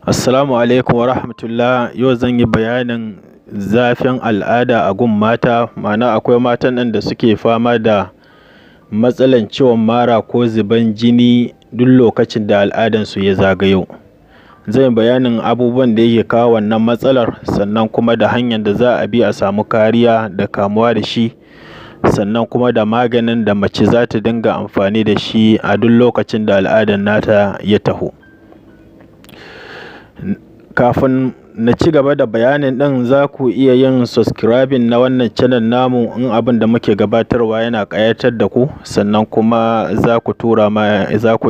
Assalamu alaikum wa rahmatullah. Yau zan yi bayanin zafin al'ada a gun mata, ma'ana akwai matan nan da suke fama da matsalan ciwon mara ko zuban jini duk lokacin da al'adansu ya zagayo. Zan yi bayanin abubuwan da yake kawo wannan matsalar, sannan kuma da hanyan da za a bi a samu kariya da kamuwa da shi, sannan kuma da maganin da mace za ta dinga amfani da shi a duk lokacin da al'adan nata ya taho. Kafin na ci gaba da bayanin ɗin, za ku iya yin subscribing na wannan channel namu in abin da muke gabatarwa yana ƙayatar da ku, sannan kuma za ku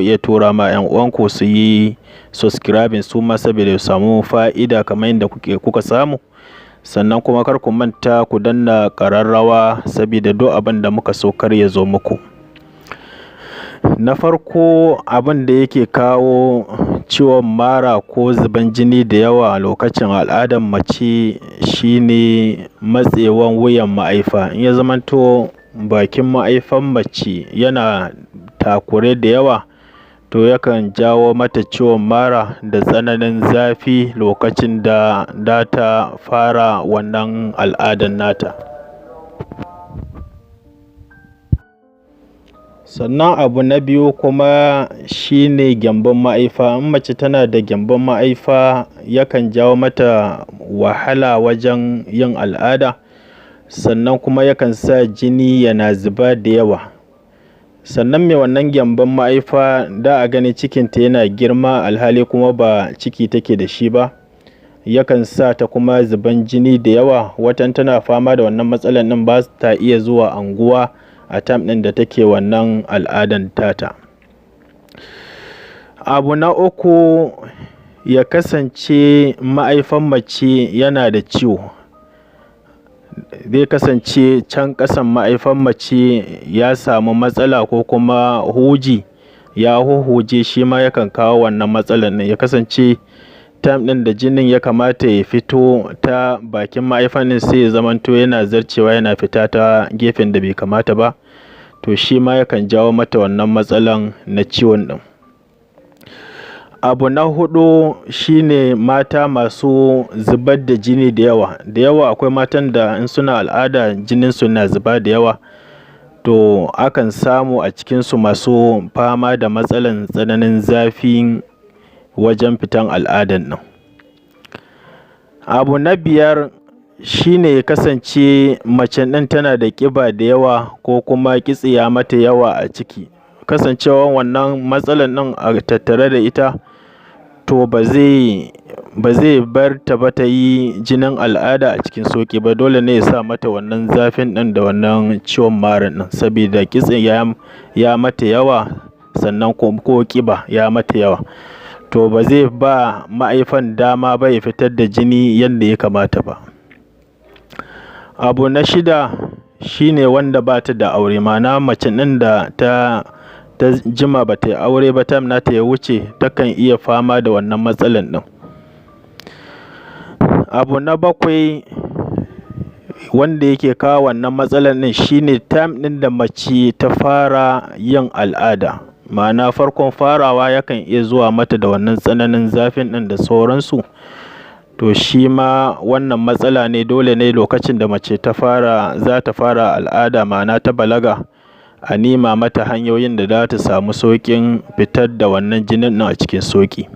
iya tura ma 'yan uwanku su yi subscribing su ma saboda su samu fa'ida kamar yadda kuka samu. Sannan kuma kar ku manta ku danna ƙararrawa saboda duk abin da muka saukar ya zo muku. Na farko, abin da yake kawo ciwon mara ko zuban jini da yawa a lokacin al'adan mace shine matsewan wuyan ma'aifa. In ya zamanto bakin ma'aifan mace yana takure da yawa, to yakan jawo mata ciwon mara da tsananin zafi lokacin da za ta fara wannan al'adan nata. Sannan abu na biyu kuma shine gyambon ma'aifa. In mace tana da gyambon ma'aifa, yakan jawo mata wahala wajen yin al'ada, sannan kuma yakan sa jini yana zuba da yawa. Sannan mai wannan gyambon ma'aifa da a gani cikinta yana girma, alhali kuma ba ciki take da shi ba, yakan sa ta kuma zuban jini da yawa. Watan tana fama da wannan matsalan ɗin, ba ta iya zuwa anguwa a time ɗin da take wannan al'adan tata. Abu na uku, ya kasance ma'aifan mace yana da ciwo. Zai kasance can ƙasan ma'aifan mace ya samu matsala ko kuma huji ya huhuje, shi ma yakan kawo wannan matsalan. Ya kasance time ɗin da jinin ya kamata ya fito ta bakin ma'aifan ɗin, sai ya zamanto yana zarcewa, yana fita ta gefen da bai kamata ba, to shi ma yakan jawo mata wannan matsalan na ciwon ɗin. Abu na huɗu shine mata masu zubar da jini da yawa. Da yawa akwai matan da in suna al'ada jininsu na zuba da yawa, to akan samu a cikinsu masu fama da matsalan tsananin zafin wajen fitan al'adan nan. Abu na biyar shine ya kasance macen ɗin tana da ƙiba da yawa ko kuma kitse ya mata yawa a ciki. Kasancewan wannan matsalan ɗin a tattare da ita, to ba zai bar ta ba ta yi jinin al'ada a cikin sauƙi ba. Dole ne ya sa mata wannan zafin ɗin da wannan ciwon maran ɗin, sabida kitse ya mata yawa, sannan ko ƙiba ya mata yawa, to ba zai ba ma'aifan dama ba ya fitar da jini yanda ya kamata ba. Abu na shida shine wanda bata da aure, ma'ana mace ɗin da ta jima bata yi aure ba, time nata ya wuce, takan iya fama da wannan matsalan ɗin. Abu na bakwai wanda yake kawo wannan matsalan ɗin shine time ɗin da mace ta fara yin al'ada, ma'ana farkon farawa, yakan iya zuwa mata da wannan tsananin zafin ɗin da sauransu. To shi ma wannan matsala ne. Dole ne lokacin da mace ta fara za ta fara al'ada, ma'ana ta balaga, a nema mata hanyoyin da za ta samu sauƙin fitar da wannan jinin ɗin a cikin sauƙi.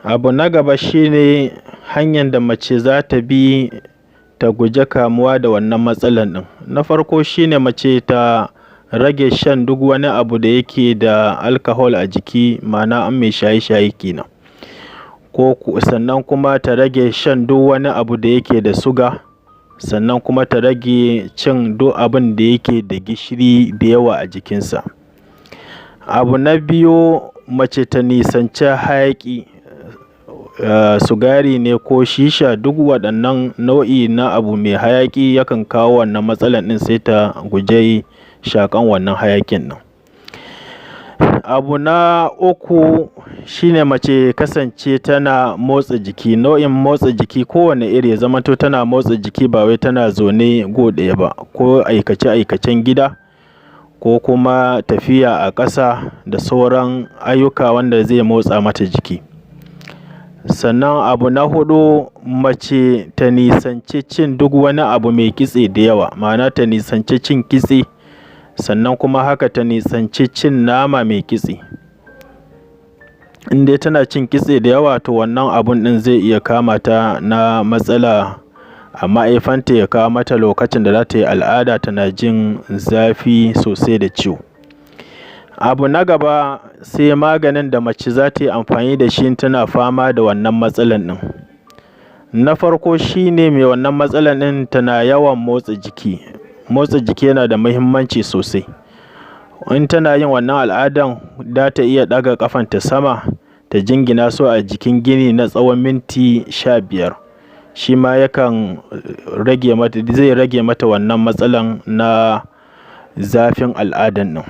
Abu na gaba shine hanyan da mace za ta bi ta guje kamuwa da wannan matsalan ɗin. Na farko shine mace ta rage shan duk wani abu da yake da alcohol a jiki, ma'ana an mai shaye-shaye kenan. Ko sannan kuma ta rage shan duk wani abu da yake da suga, sannan kuma ta rage cin duk abin da yake da gishiri da yawa a jikinsa. Abu na biyu, mace ta nisanci hayaƙi, sigari ne ko shisha, duk waɗannan nau'i na abu mai hayaƙi yakan kawo wannan matsalan ɗin, sai ta guje shaƙan wannan hayaƙin ɗin. Abu na uku shine mace kasance tana motsa jiki, nau'in motsa jiki kowane iri, ya zamanto tana motsa jiki, ba wai tana zaune gu ɗaya ba, ko aikace-aikacen gida ko kuma tafiya a ƙasa da sauran ayyuka wanda zai motsa mata jiki. Sannan abu na huɗu, mace ta nisanci cin duk wani abu mai kitse da yawa, ma'ana ta nisanci cin kitse, sannan kuma haka ta nisanci cin nama mai kitse. In dai tana cin kitse da yawa, to wannan abun ɗin zai iya kama ta na matsala a ma'aifanta, ya kawo mata lokacin da za ta yi al'ada tana jin zafi sosai da ciwo. Abu na gaba, sai maganin da mace za ta yi amfani da shi tana fama da wannan matsalan ɗin. Na farko shine, mai wannan matsalan ɗin tana yawan motsa jiki. Motsa jiki yana da muhimmanci sosai. In tana yin wannan al'adan, za ta iya ɗaga ƙafanta sama ta jingina su a jikin gini na tsawon minti 15. Shi ma yakan rage mata, zai rage mata wannan matsalan na zafin al'adan ɗin.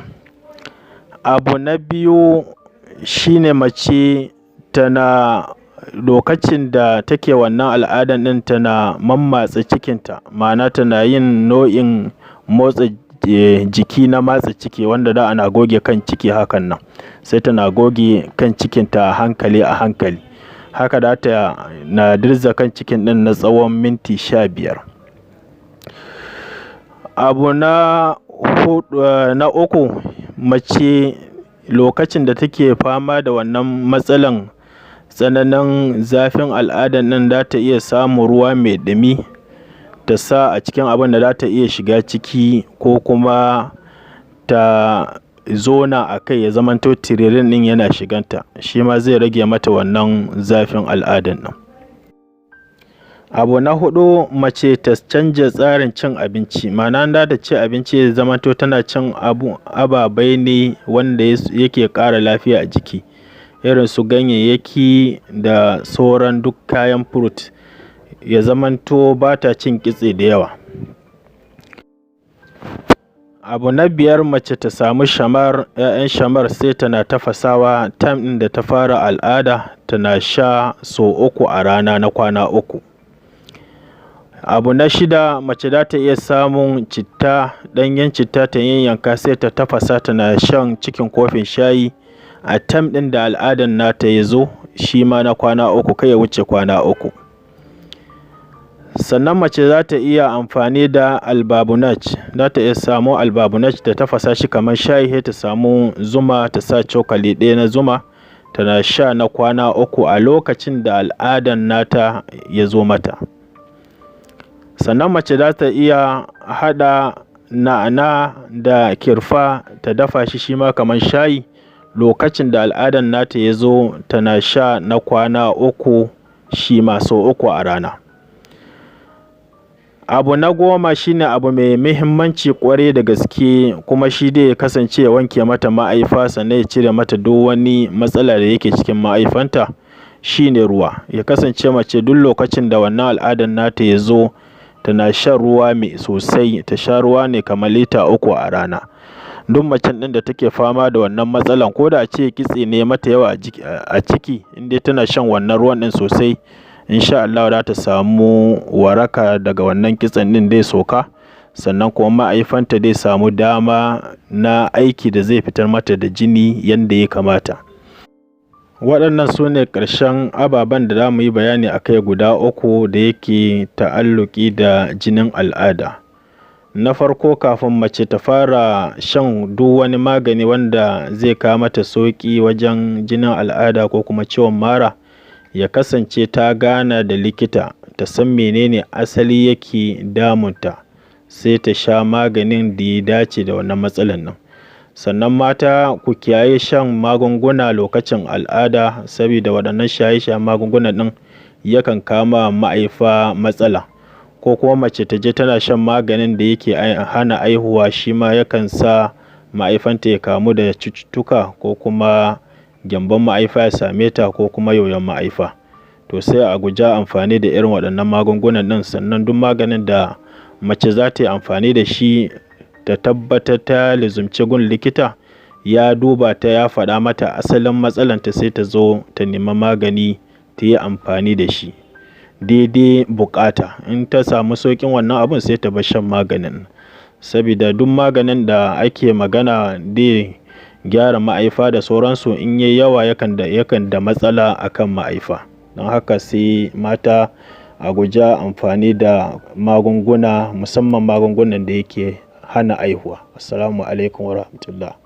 Abu na biyu shine, mace tana lokacin da take wannan al'adan ɗin tana mammatsa cikinta, ma'ana tana yin nau'in motsa jiki na matsa ciki, wanda da ana goge kan ciki hakan nan, sai tana goge kan cikinta a hankali a hankali. Haka za ta na dirza kan cikin ɗin na tsawon minti 15. Abu na uku, mace lokacin da take fama da wannan matsalan tsananin zafin al'adan nan, za ta iya samun ruwa mai ɗumi ta sa a cikin abin da za ta iya shiga ciki, ko kuma ta zauna a kai, ya zamanto tiririn ɗin yana shiganta. Shi ma zai rage mata wannan zafin al'adan ɗin. Abu na huɗu, mace ta canja tsarin cin abinci, ma'ana in za ta ci abinci ya zamanto tana cin abu ababai ne wanda yake ƙara lafiya a jiki, irin su ganyayyaki da sauran duk kayan fruit, ya zamanto ba ta cin kitse da yawa. Abu na biyar, mace ta samu shamar, 'ya'yan shamar, sai tana tafasawa time ɗin da ta fara al'ada, tana sha sau uku a rana na kwana 3. Abu na shida, mace za ta iya samun citta, ɗanyen citta, ta yayyanka, sai ta tafasa tana shan cikin kofin shayi a time ɗin da al'adan nata ya zo, shi ma na kwana 3, kar ya wuce kwana 3. Sannan mace za ta iya amfani da albabunaj, za ta iya samu albabunaj ta tafasa shi kamar shayi, sai ta samu zuma, ta sa cokali ɗaya na zuma, tana sha na kwana 3 a lokacin da al'adan nata ya zo mata. Sannan mace za ta iya haɗa na'ana da kirfa, ta dafa shi shi ma kamar shayi, lokacin da al'adan nata ya zo tana sha na kwana 3, shi ma sau uku a rana. Abu na 10 shine abu mai muhimmanci ƙwarai da gaske, kuma shi dai ya kasance ya wanke mata ma'aifa, sannan ya cire mata duk wani matsala da yake cikin ma'aifanta, shine ruwa. Ya kasance mace duk lokacin da wannan al'adan nata ya zo tana shan ruwa mai sosai, ta sha ruwa ne kamar lita 3 a rana. Duk macen ɗin da take fama da wannan matsalan, ko da a ce kitse ne mata yawa a ciki, in dai tana shan wannan ruwan ɗin sosai, insha Allah za ta samu waraka daga wannan kitsen ɗin, zai sauka, sannan kuma ma'aifanta zai samu dama na aiki da zai fitar mata da jini yanda ya kamata. Waɗannan su ne ƙarshen ababen da za mu yi bayani a kai guda uku da yake ta'alluƙi da jinin al'ada. Na farko, kafin mace ta fara shan duk wani magani wanda zai kawo mata sauƙi wajen jinin al'ada ko kuma ciwon mara, ya kasance ta gana da likita, ta san menene asali yake damunta, sai ta sha maganin da ya dace da wannan matsalan nan. Sannan mata, ku kiyaye shan magunguna lokacin al'ada, saboda waɗannan shaye-shayen magungunan ɗin yakan kama ma'aifa matsala. Ko kuma mace ta je tana shan maganin da yake hana aihuwa, shi ma yakan sa ma'aifanta ya kamu da cututtuka, ko kuma gyambon ma'aifa ya same ta, ko kuma yoyon ma'aifa. To sai a guji amfani da irin waɗannan magungunan ɗin. Sannan duk maganin da mace za ta yi amfani da shi, ta tabbatar ta lizumci gun likita, ya duba ta, ya faɗa mata asalin matsalanta, sai ta zo ta nemi magani ta yi amfani da shi daidai buƙata. In ta samu sauƙin wannan abun, sai ta bar shan maganin. Sabida duk maganin da ake magana dai gyara ma'aifa da sauransu, in yayi yawa yakan da matsala akan ma'aifa. Don haka sai mata a guja amfani da magunguna, musamman magungunan da yake hana haihuwa. Assalamu alaikum warahmatullah.